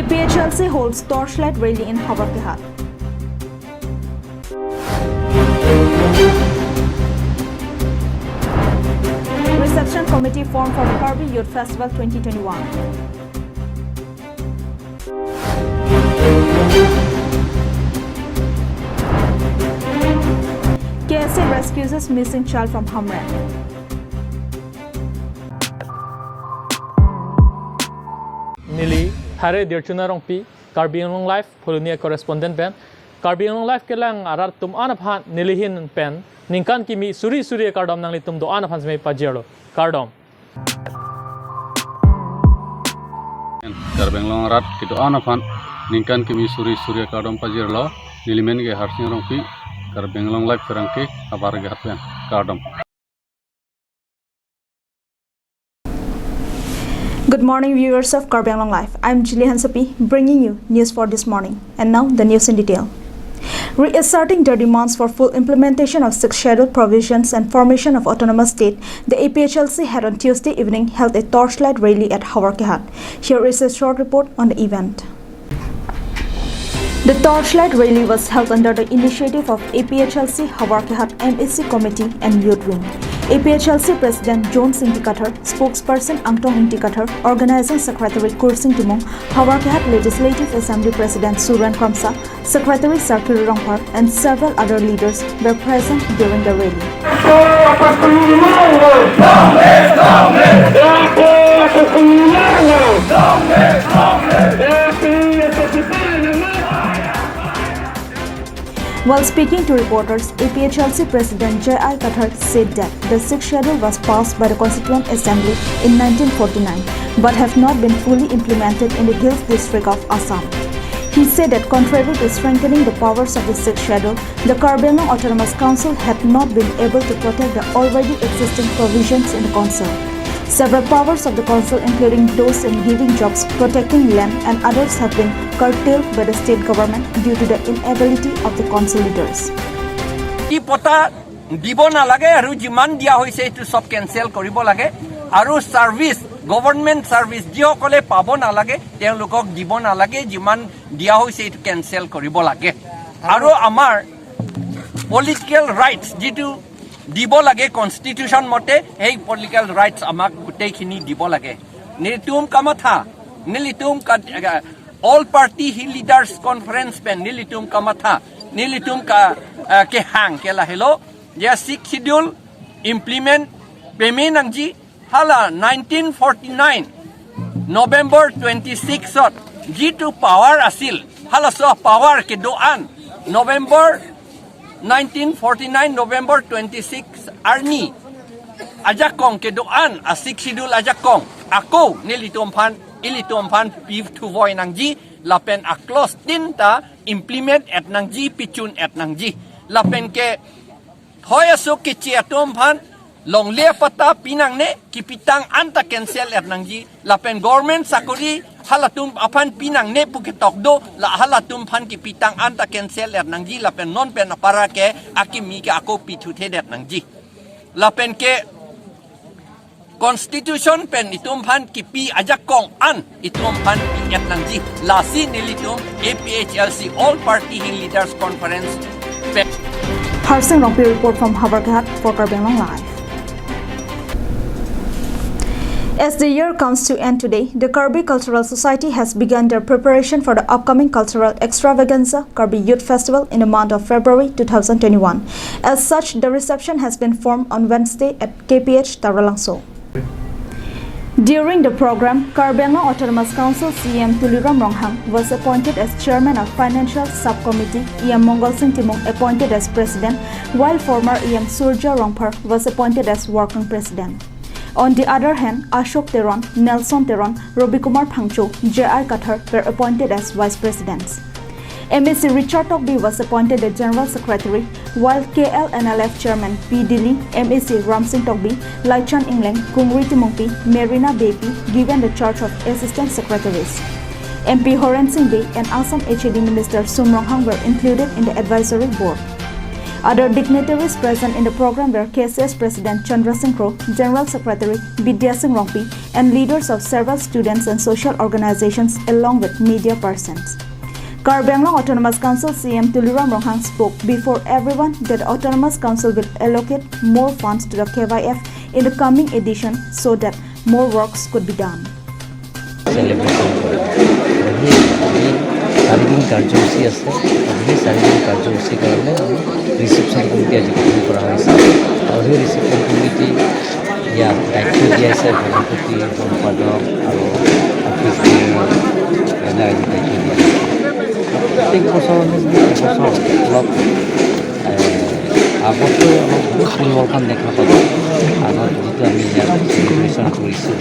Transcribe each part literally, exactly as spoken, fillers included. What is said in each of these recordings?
P H L C holds torchlight rally in Howraghat. Reception committee formed for the Karbi Youth Festival twenty twenty-one. K S A rescues missing child from Hamren. Neli Thare Dirchuna Rongpi, Karbi Anglong Live, Phuloni correspondent pen, Karbi Anglong Live kelang arat atum an aphan nelihin pen ningkan kimi suri suri akardom nanglitum do-an aphan seme pajirlo. Kardom. Karbi Anglong arat kedo-an aphan ningkan kimi suri suri akardom pajirlo. Neli men ke Harsing Rongpi, Karbi Anglong Live pherangke Howraghat pen. Kardom. Good morning, viewers of Karbi Anglong Live. I'm Julie Hansapi, bringing you news for this morning. And now, the news in detail. Reasserting their demands for full implementation of Sixth Schedule provisions and formation of autonomous state, the A P H L C had on Tuesday evening held a torchlight rally at Howraghat. Here is a short report on the event. The torchlight rally was held under the initiative of A P H L C Howraghat M A C Committee and Youth Wing. A P H L C President John Singti Kathar, Spokesperson Angtong Ingti Kathar, Organizing Secretary Kursing Timung, Howraghat Legislative Assembly President Suren Kramsa, Secretary Sarkir Rongphar, and several other leaders were present during the rally. While speaking to reporters, A P H L C President J I Kathar said that the Sixth Schedule was passed by the Constituent Assembly in nineteen forty-nine, but have not been fully implemented in the Hills District of Assam. He said that contrary to strengthening the powers of the Sixth Schedule, the Karbi Anglong Autonomous Council had not been able to protect the already existing provisions in the council. Several powers of the council, including those in giving jobs, protecting land, and others, have been curtailed by the state government due to the inability of the council leaders. কি পতা দিব নালাগে আৰু যিমান দিয়া হৈছে এইটো সব কেনচেল কৰিব লাগে আৰু চাৰ্ভিচ, গভৰ্ণমেণ্ট চাৰ্ভিচ যিসকলে পাব নালাগে তেওঁলোকক দিব নালাগে, যিমান দিয়া হৈছে এইটো কেনচেল কৰিব লাগে। আৰু আমাৰ পলিটিকেল ৰাইটছ যিটো দিব লাগে কনষ্টিটিউচন মতে, সেই পলিটিকেল ৰাইটছ আমাক গোটেইখিনি দিব লাগে। Nelitum kamatha, nelitum ka, All Party Hill Leaders Conference pen nelitum kamatha, nelitum ka, eh, kehang ke lahelo, ya Sixth Schedule implement peme nangji, hala nineteen forty-nine November twenty-six ot jitu power asil, halaso power kedo-an November nineteen forty-nine November twenty-six arni ajakong kedo-an a Sixth Schedule ajakong ako nelitum aphan, ilitum aphan pithuvoi nangji lapen a clause tin ta implement et nangji, pichun et nangji. Lapen ke thoi aso keche atum aphan longle pata pinangne, kipitang an ta cancel et nangji. Lapen government sakori halatum aphan pinangne pu ketok do, la halatum aphan kipitang an ta cancel et nangji. Lapen non pen apara ke akimi ke ako pithuthedet nangji. Lapen ke Constitution pen itum aphan kipi ajakong an itum aphan pi et nangji. Lasi nelitum A P H L C All Party Hill Leaders Conference pen. Harsing Rongpi report from Howraghat for Karbi Anglong Live. As the year comes to end today, the Karbi Cultural Society has begun their preparation for the upcoming cultural extravaganza, Karbi Youth Festival, in the month of February two thousand twenty-one. As such, the reception has been formed on Wednesday at K P H Taralangso. During the program, Karbi Anglong Autonomous Council C E M Tuliram Ronghang was appointed as Chairman of Financial Subcommittee, E M Mongal Singh Timung appointed as President, while former E M Surjya Rongphar was appointed as Working President. On the other hand, Ashok Teron, Nelson Teron, Robi Kumar Phangcho, J I Kathar were appointed as Vice Presidents. M A C Richard Tokbi was appointed the General Secretary, while K L N L F Chairman P Dili, M A C Ramsing Tokbi, Laichan Engleng, Kungri Timungpi, Marina Beypi given the charge of Assistant Secretaries. M P Horen Sing Bey and Assam H A D Minister Sum Ronghang were included in the advisory board. Other dignitaries present in the program were K S S President Chandra Singh Kro, General Secretary Bidya Singh Rongpi, and leaders of several students and social organizations along with media persons. Karbi Anglong Autonomous Council C M Tuliram Ronghang spoke before everyone that Autonomous Council will allocate more funds to the K Y F in the coming edition so that more works could be done. Celebration কৰে। সেই, সেই চাৰিদিন কাৰ্যসূচী আছে আৰু সেই চাৰিদিন কাৰ্যসূচীৰ কাৰণে আমি ৰিচিপশ্যন কমিটি আজি গঠন কৰা হৈছে আৰু সেই ৰিচিপশ্যন কমিটি ইয়াত দায়িত্ব দিয়া হৈছে সভাপতি, সম্পাদক আৰু অফিচ বেয়াৰ, এনে আজি দায়িত্ব দিয়া হৈছে। প্ৰত্যেক বছৰ আমি যদি এবছৰ অলপ আগতকৈ অলপ বহুত পৰিৱৰ্তন দেখা পাব। আগত যিটো আমি ইয়াত চেলিব্ৰেশ্যন কৰিছোঁ,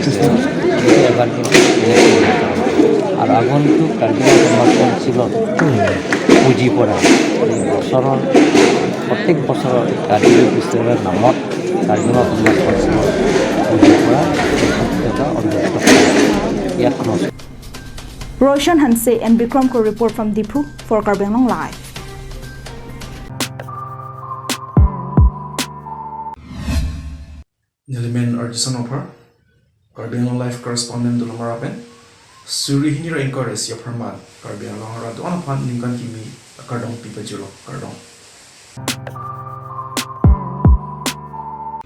সেইটো এবাৰ কিন্তু বেলেগ পৰিৱৰ্তন। আৰু আগন্তুক কাৰ্বি আংলং কাউন্সিলত পুঁজি পৰা এই বছৰৰ, প্ৰত্যেক বছৰৰ কাৰ্বি ফেষ্টিভেলৰ নামত কাৰ্বি আংলং কাউন্সিলত পুঁজি পৰা এটা অন্তৰ্ভুক্ত কৰা ইয়াত কোনো Roshan Hanse and Bikram Kro report from Diphu for Karbi Anglong Live. Nelimen Artisan Offer, Karbi Anglong Live Correspondent Dulomara pen, suri hini ra ingkoi ra isi apharman Karbi Anglong arat do-an aphan ningkan kimi akardom pipajirlo, kardom.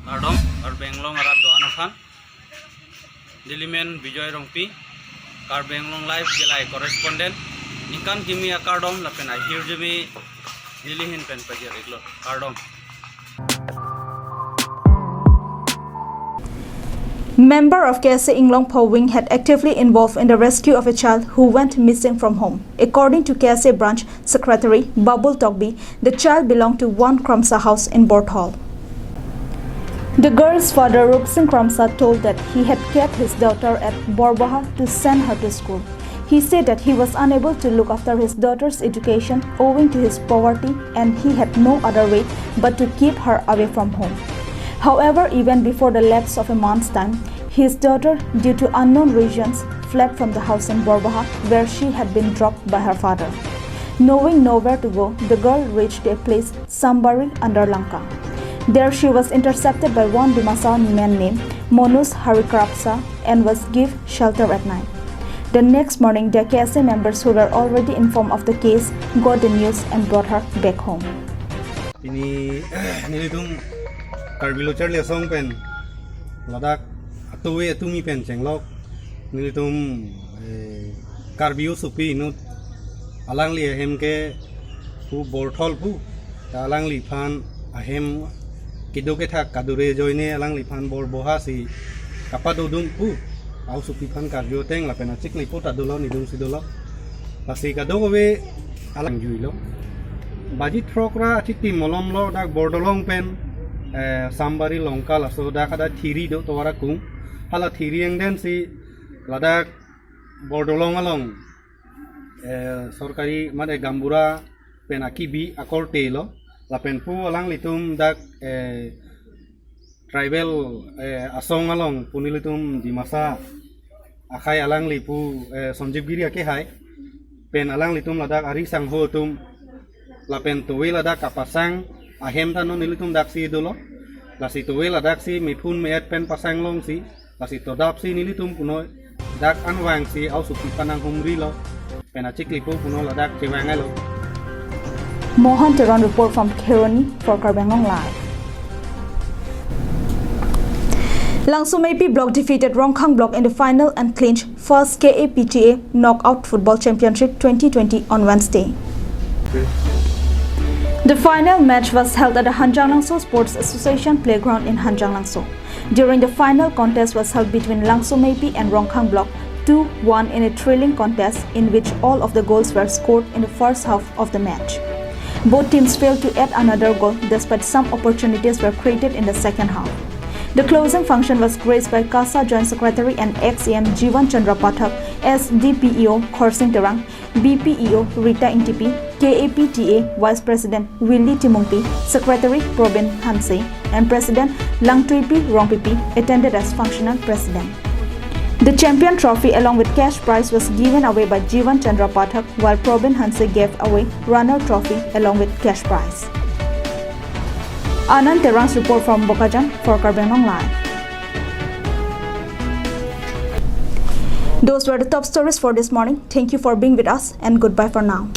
Kardom, Karbi Anglong arat do-an aphan. Nelimen Bijoy Rongpi, Karbi Anglong Live July Correspondent. Ningkan kimi akardom lapen ahirjume nelihin pen pajir-iklo. Kardom. Member of K S A Inglongpho wing had actively involved in the rescue of a child who went missing from home. According to K S A branch secretary Babul Tokbi, the child belonged to one Kramsa house in Borthol. The girl's father, Ruksing Kramsa, told that he had kept his daughter at Borboha to send her to school. He said that he was unable to look after his daughter's education owing to his poverty and he had no other way but to keep her away from home. However, even before the lapse of a month's time, his daughter, due to unknown reasons, fled from the house in Borboha where she had been dropped by her father. Knowing nowhere to go, the girl reached to a place Sambari under Lanka. There she was intercepted by one Dimasa man named Monus Harikrapsa and was given shelter at night. The next morning, the K S A members who were already informed of the case got the news and brought her back home. Pini nelitum Karbi Lo Charli Asong pen ladak atowe atumi pen chenglok nelitum eh, Karbi osopi inut alangli ahem ke pu Borthol pu ta alangliphan ahem kedo kethak kadure ajoine alangliphan Borboha si kapadodun pu a-osopi aphan karju ateng lapen achikli po ta dolo, nidung si dolo. Lasi kadokave alang juilo. Baji throk ra achitim malom lo dak Bordolong pen eh, Sambari Lanka laso dak ada thiri do tovar akung. Hala thiri angdeng si ladak Bordolong along eh, sorkari mane gaonbura pen akibi akorte lo lapen pu alanglitum dak eh, tribal eh, asong along pu nelitum Dimasa akhei alangli pu eh, Sanjeev Giri akehai pen alanglitum ladak ari sangho atum lapen towe ladak kapasang ahem ta non nelitum daksi dolo. Lasi towe ladak si mephun me-et pen pasang longsi, lasi todap si nelitum punoi dak anvang si a-osopi aphan nanghumri lo. Pen achikli po punoi ladak chevang-et lo. Mohan Teron report from Kheroni for Karbi Anglong Live. Langsomepi Block defeated Rongkhang Block in the final and clinched first K A P T A Knockout Football Championship twenty twenty on Wednesday. The final match was held at the Hanjanglangso Sports Association Playground in Hanjanglangso. During the final contest was held between Langsomepi and Rongkhang Block two one in a thrilling contest in which all of the goals were scored in the first half of the match. Both teams failed to add another goal despite some opportunities were created in the second half. The closing function was graced by KASA Joint Secretary and ex-C M Jivan Chandra Pathak, S D P E O Khorsing Terang, B P E O Rita Ingtipi, K A P T A Vice President Willy Timungpi, Secretary Probin Hanse, and President Langtuipi Rongpipi attended as functional president. The champion trophy along with cash prize was given away by Jivan Chandra Pathak, while Probin Hanse gave away runner trophy along with cash prize. Anand Terang's report from Bokajan for Karbi Anglong Live. Those were the top stories for this morning. Thank you for being with us and goodbye for now.